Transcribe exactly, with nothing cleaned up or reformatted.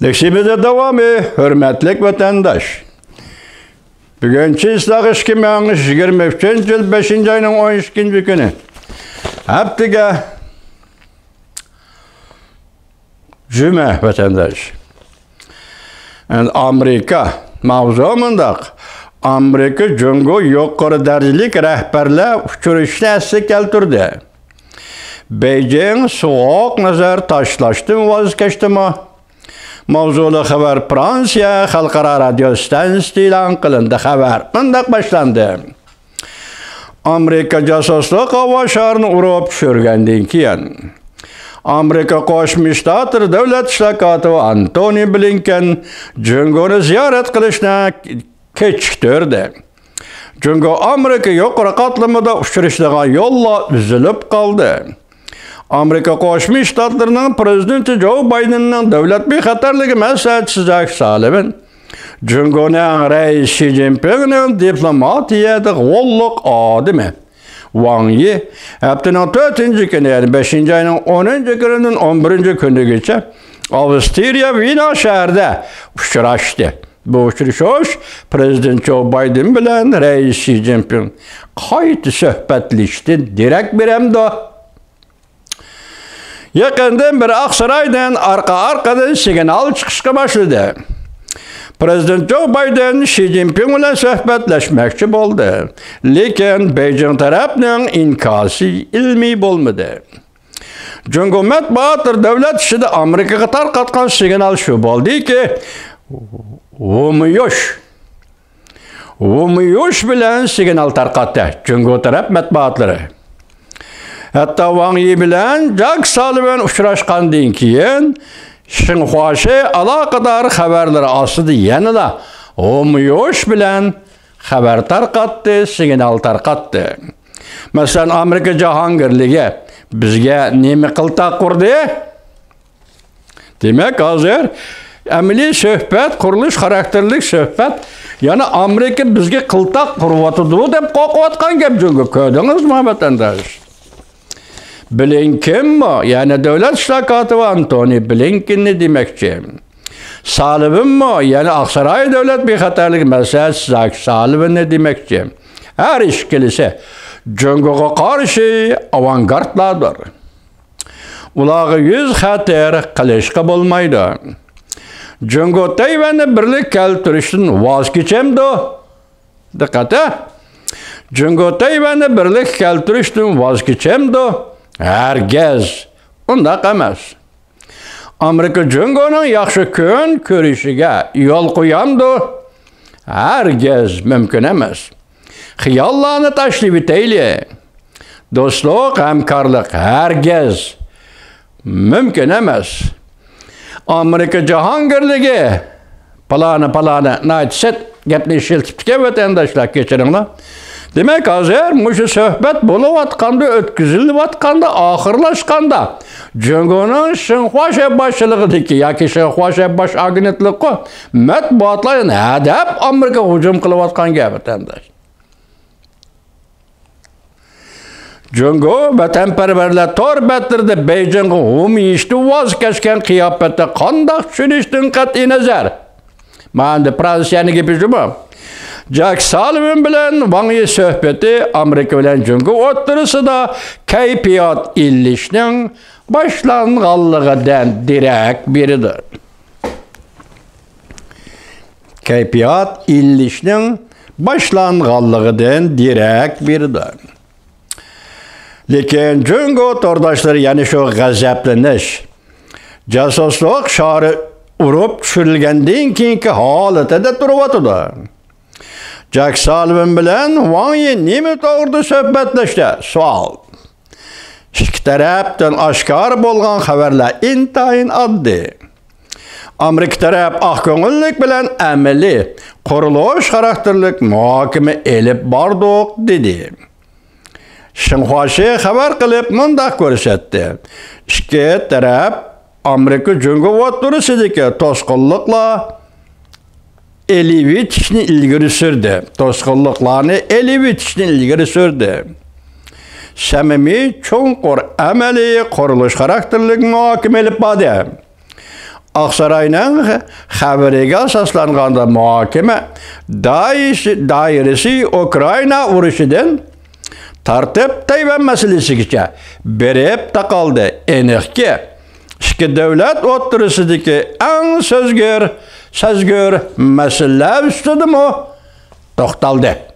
لېكسىيىمىزنىڭ داۋامى، ھۆرمەتلىك ۋەتەنداش. بۈگۈن چېسلاق ئىككى مىڭ يىگىرمە ئۈچىنچى يىل بەشىنچى ئاينىڭ ئون ئىككىنچى كۈنى. ھەپتىگە جۈمە، ۋەتەنداش. ئەمدى ئامېرىكا. ماۋزۇ مۇنداق. ئامېرىكا جۇڭگو يۇقىرى دەرىجىلىك رەھبەرلەر ئۇچرىشىشىنى ئەسلىگە كەلتۈردى. بېيجىڭ سوغۇق نەزەر تاشلاشتىن ۋاز كەچتىمۇ؟ ماۋزۇلۇق خەۋەر فرانسىيە خەلقئارا رادىيو ئىستانسىسىدا ئېلان قىلىندى. خەۋەر مۇنداق باشلاندى. ئامېرىكا جاسۇسلۇق ھاۋا شارىنى ئۇرۇپ چۈشۈرگەندىن كېيىن، ئامېرىكا قوشما شتاتلىرى دۆلەت ئىشلار كاتىپى ئانتونى بلىنكېن جۇڭگونى زىيارەت قىلىشنى كېچىكتۈردى. جۇڭگو ئامېرىكا يۇقىرى قاتلىمىدا ئۇچرىشىدىغان يوللار ئۈزۈلۈپ قالدى. ئامېرىكا قوشما شتاتلىرىنىڭ پىرېزىدېنتى جو بايدېننىڭ دۆلەت بىخەتەرلىكى مەسلىھەتچىسى جاك سالىۋىن، جۇڭگونىڭ رەئىسى شى جىنپىڭنىڭ دىپلوماتىيەدە غوللۇق ئادىمى ۋاڭ يى ھەپتىنىڭ تۆتىنچى كۈنى، يەنى بەشىنچى ئاينىڭ ئونىنچى كۈنىدىن ئون بىرىنچى كۈنىگىچە ئاۋسترىيە ۋېنا شەھىرىدە ئۇچراشتى. بۇ ئۇچرىشىش پىرېزىدېنت جو بايدېن بىلەن رەئىس شى جىنپىڭ قايتا سۆھبەتلىشىشتىن دېرەك بېرەمدۇ؟ يېقىندىن بېرى ئاقسارايدىن ئارقا-ئارقىدىن سىگنال چىقىشقا باشلىدى. پىرېزىدېنت جو بايدېن شى جىنپىڭ بىلەن سۆھبەتلەشمەكچى بولدى، لېكىن بېيجىڭ تەرەپنىڭ ئىنكاسى ئىلمىي بولمىدى. جۇڭگو مەتبۇئاتلىرى دۆلەت ئىچىدە ئامېرىكىغا تارقاتقان سىگنال شۇ بولدىكى، ۋۇميۇش، ۋۇميۇش بىلەن سىگنال تارقاتتى جۇڭگو تەرەپ مەتبۇئاتلىرى. ھەتتا ۋاڭ يى بىلەن جاك سالىۋېن ئۇچراشقاندىن كېيىن، شىنخۇاشى ئالاقىدار خەۋەرلىرى ئاستىدا يەنىلا ۋۇميۇش بىلەن خەۋەر تارقاتتى، سىگنال تارقاتتى. مەسىلەن، ئامېرىكا جاھانگىرلىكى بىزگە نېمە قىلتاق قۇردى؟ دېمەك، ھازىر ئەمەلىي سۆھبەت، قۇرۇلۇش خاراكتېرلىك سۆھبەت، يەنى ئامېرىكا بىزگە قىلتاق قۇرۇۋاتىدۇ دەپ قورقۇۋاتقان گەپ جۇڭگو. كۆردىڭىزمۇ، ۋەتەنداش؟ بلىنكېنمۇ، يەنى دۆلەت ئىشلار كاتىپى ئانتونى بلىنكېننى دېمەكچى. سالىۋىنمۇ، يەنى ئاقساراي دۆلەت بىخەتەرلىك مەسلىھەتچىسى زاك سالىۋىننى دېمەكچى. ھەر ئىككىلىسى جۇڭگوغا قارشى ئاۋانگارتلاردۇر. ئۇلارغا يۈز خەتەر قىلىشقا بولمايدۇ. جۇڭگو تەيۋەننى بىرلىككە كەلتۈرۈشتىن ۋاز كېچەمدۇ؟ دىققەت، ھە؟ جۇڭگو تەيۋەننى بىرلىككە كەلتۈرۈشتىن ۋاز كېچەمدۇ؟ ھەرگىز ئۇنداق ئەمەس. ئامېرىكا جۇڭگونىڭ ياخشى كۈن كۆرۈشىگە يول قويامدۇ؟ ھەرگىز مۇمكىن ئەمەس. خىياللارنى تاشلىۋېتەيلى. دوستلۇق، ھەمكارلىق ھەرگىز مۇمكىن ئەمەس. ئامېرىكا جاھانگىرلىكى پالانى، پالانى، ناھايىتى سەت گەپنى ئىشلىتىپتىكەن، ۋەتەنداشلار، كەچۈرۈڭلار. دېمەك، ھازىر مۇشۇ سۆھبەت بولۇۋاتقاندا، ئۆتكۈزۈلۈۋاتقاندا، ئاخىرلاشقاندا، جۇڭگونىڭ شىنخۇا شەھەر باشچىلىقىدىكى ياكى شىنخۇا شەھەر باش ئاگېنتلىقى مەتبۇئاتلار يەنە ھەدەپ ئامېرىكىغا ھۇجۇم قىلىۋاتقان گەپ، ۋەتەنداش. جۇڭگو ۋەتەنپەرۋەرلەر تور بەتلىرىدە بېيجىڭغا ھۇمىيىشتىن ۋاز كەچكەن قىياپەتتە قانداق چۈشىنىشتىن قەتئىي نەزەر، مانا ئەمدى فرانسىيەنىڭ گېپى شۇمۇ؟ جاك سالىۋىن بىلەن ۋاڭ يى سۆھبىتى ئامېرىكا بىلەن جۇڭگو ئوتتۇرىسىدا كەيپىيات ئىللىشنىڭ باشلانغانلىقىدىن دېرەك بېرىدۇ. كەيپىيات ئىللىشنىڭ باشلانغانلىقىدىن دېرەك بېرىدۇ. لېكىن جۇڭگو تورداشلىرى يەنە شۇ غەزەپلىنىش، جاسۇسلۇق شارى ئۇرۇپ چۈشۈرۈلگەندىن كېيىنكى ھالىتىدە تۇرۇۋاتىدۇ. جاك سالىۋىن بىلەن ۋاڭ يى نېمە توغرىدا سۆھبەتلەشتى؟ سوئال. ئىككى تەرەپتىن ئاشكارا بولغان خەۋەرلەر ئىنتايىن ئاددىي. ئامېرىكا تەرەپ ئاق كۆڭۈللۈك بىلەن ئەمەلىي، قۇرۇلۇش خاراكتېرلىك مۇھاكىمە ئېلىپ باردۇق، دېدى. شىنخۇاشى خەۋەر قىلىپ مۇنداق كۆرسەتتى: ئىككى تەرەپ ئامېرىكا جۇڭگو ئوتتۇرىسىدىكى توسقۇنلۇقلار ئېلىۋېتىشنى ئىلگىرى سۈردى. توسقۇنلۇقلارنى ئېلىۋېتىشنى ئىلگىرى سۈردى. سەمىمىي، چوڭقۇر، ئەمەلىي، قۇرۇلۇش خاراكتېرلىك مۇھاكىمە ئېلىپ باردى. ئاقساراينىڭ خەۋىرىگە ئاساسلانغاندا، مۇھاكىمە دائىش-، دائىرىسى ئۇكرائىنا ئۇرۇشىدىن تارتىپ تەيۋەن مەسىلىسىگىچە بېرىپ تاقالدى. ئېنىقكى، ئىككى دۆلەت ئوتتۇرىسىدىكى ئەڭ سۆزگۈر، سەزگۈر مەسىلىلەر ئۈستىدىمۇ توختالدى.